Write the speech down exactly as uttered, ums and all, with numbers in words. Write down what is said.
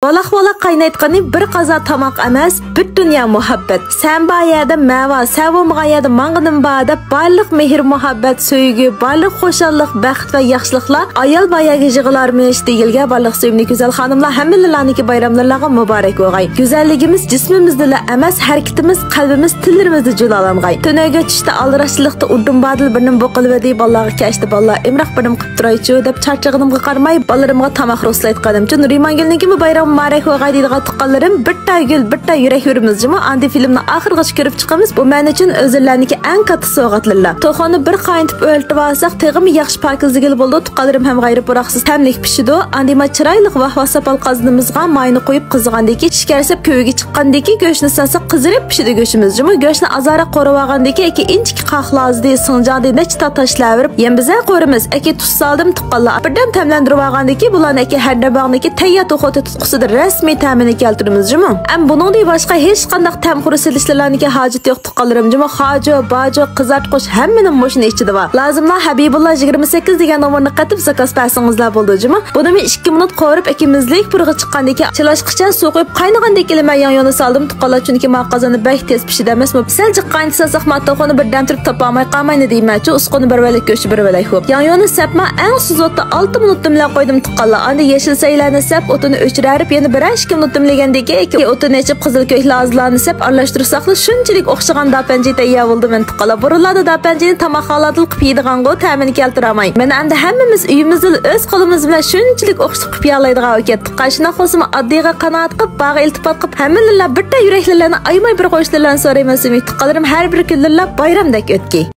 ۋالاق-ۋالاق قاينايتقىنى بىر قازا تاماق ئەمەس، بىر دۇنيا مۇھەببەت. سەن بار يەردە مەن بار، سەن بولمىغان يەردە ماڭغىنىم بار دەپ، بارلىق مېھىر-مۇھەببەت، سۆيگۈ، بارلىق خۇشاللىق، بەخت ۋە ياخشىلىقلار ئايال بار يەرگە يىغىلارمىش دېگىلىگە، بارلىق سۆيۈملۈك گۈزەل خانىملار، ھەممىلىرىڭلارنىڭكى بايراملىرىڭلارغا مۇبارەك بولغاي. گۈزەللىكىمىز جىسمىمىزدىلا ئەمەس، ھەرىكىتىمىز، قەلبىمىز، تىللىرىمىزدا جۇلالانغاي. تۈنۈگۈن چۈشتە ئالدىراشچىلىقتا ئۇردۇم بادىل بىر نېمە بوقۇلۇۋىدى، بالىلارغا كەچتە بالىلار ئېمراق بىر نېمە قىپ تۇرايچۇ دەپ چارچىغىنىمغا قارىماي، بالىلىرىمغا تاماق رۇخسەت قىلدىمچۇ. نۇرىمانگۈلنىڭكى بۇ بايرام مۇبارەك بولغاي دەيدىغان تۇغقانلىرىم، بىر تا گۈل، بىر تا يۈرەك يۈرىمىز جۇمۇ. ئاندىن فىلىمنى ئاخىرغىچە كۆرۈپ چىقىمىز. بۇ مەن ئۈچۈن ئۆزۈملەرنىڭكى ئەڭ كاتتا سوۋغاتلىرىلا. توخۇنى بىر قاينىتىپ ئۆرلىتىپ ئالساق، تېخىمۇ ياخشى پاكىزلىگىلى بولىدۇ. تۇغقانلىرىم ھەم غەيرىي پۇراقسىز تەملىك پىشىدۇ. ئاندىن ما چىرايلىق ۋاھ ۋاھ ساپال قازىنىمىزغا ماينى قۇيۇپ قىزىغاندىن كېيىن، شېكەر سېلىپ كۆۋرۈككە چىققاندىن كېيىن گۆشنى سالساق، قىزىرىپ پىشىدۇ گۆشىمىز جۇمۇ. گۆشنى ئازراق قورۇۋالغاندىن كېيىن، ئەكە ئىنچىكە قاقلازدى، سىڭجاڭدى، نەچچە تال تاشلاۋېرىپ، يەنە بىزە قورىمىز. ئەكە تۇز سالدىم تۇغقانلار. بىردەم تەملەندۈرۈۋالغاندىن كېيىن، بۇلارنى ئەكە ھەردەم باغنىكى تەييار توخۇ تۇتقۇسىدا رەسمىي تەمىنى كەلتۈرىمىز جۇمۇ. ئەم بۇنىڭدىن باشقا ھېچقانداق تەم خۇرۇچ سېلىشلىرىنىڭكى ھاجىتى يوق. تۇغقانلىرىم جۇمۇ، خاجۇ، باجۇ، قىزارتقۇچ ھەممىنىڭ مۇشۇنى ئىچىدە بار. لازىملا ھەبىبۇللا يىگىرمە سەككىز دېگەن نومۇرنى قېتىپ زاكاز بەرسىڭىزلا بولىدۇ جۇمۇ. بۇنىمۇ ئىككى مىنۇت قورۇپ، ئەكە مۇزلىك پۇرىغا چىققاندىن كېيىن، چىلاشقىچە سۇ قۇيۇپ قاينىغاندىن كېيىن مەن ياڭيۇنى سالدىم تۇغقانلار، چۈنكى ما قازاندا بەك تېز پىشىدۇ ئەمەسمۇ. سەل جىق قاينىتىپ سالساق، ما توخۇنى بىردەم تۇرۇپ تاپالماي قالماينى دەيمەنچۇ، ئۇسقۇنى بىر ۋەلەك، گۆشى بىر ۋەلەك خوپ. ياڭيۇنى سەپما ئەڭ سۇس ئوتتا ئالتە مىنۇت دۈملەپ قويدۇم تۇغقانلار. ئاندىن يېشىل سەيلەرنى سەپ، ئوتىنى ئۆچۈرەرىپ، يەنە بىرەر ئىككى مىنۇت دۈملىگەندىن كېيىن، ئوتىنى ئېچىپ، قىزىل كۆك لازىلارنى سەپ ئارىلاشتۇرساقلا، شۇنچىلىك ئوخشىغان داپەنجى تەييار بولدى مەن تۇغقانلار. بۇرۇنلاردا داپەنجىنى تاماقخانىلاردىلا قىلىپ يەيدىغانغۇ، تەمىنى كەلتۈرەلمەي. مانا ئەمدى ھەممىمىز ئۆيىمىزدىلا ئۆز قولىمىز بىلەن شۇنچىلىك ئوخشىتىپ قىلىپ يەيدىغان بولۇپ كەتتۇق. شۇنداق بولسىمۇ ئاددىيغا قانائەت قىلىپ، بارغا ئىلتىپات قىلىپ، ھەممىلىرىلا بىر تا يۈرەكلىرىنى ئايىماي بىر قويۇشلىرىنى سورايمەن سۆيۈملۈك تۇغقانلىرىم. ھەر بىر كۈنلىرىلا بايرامدەك ئۆتكەي.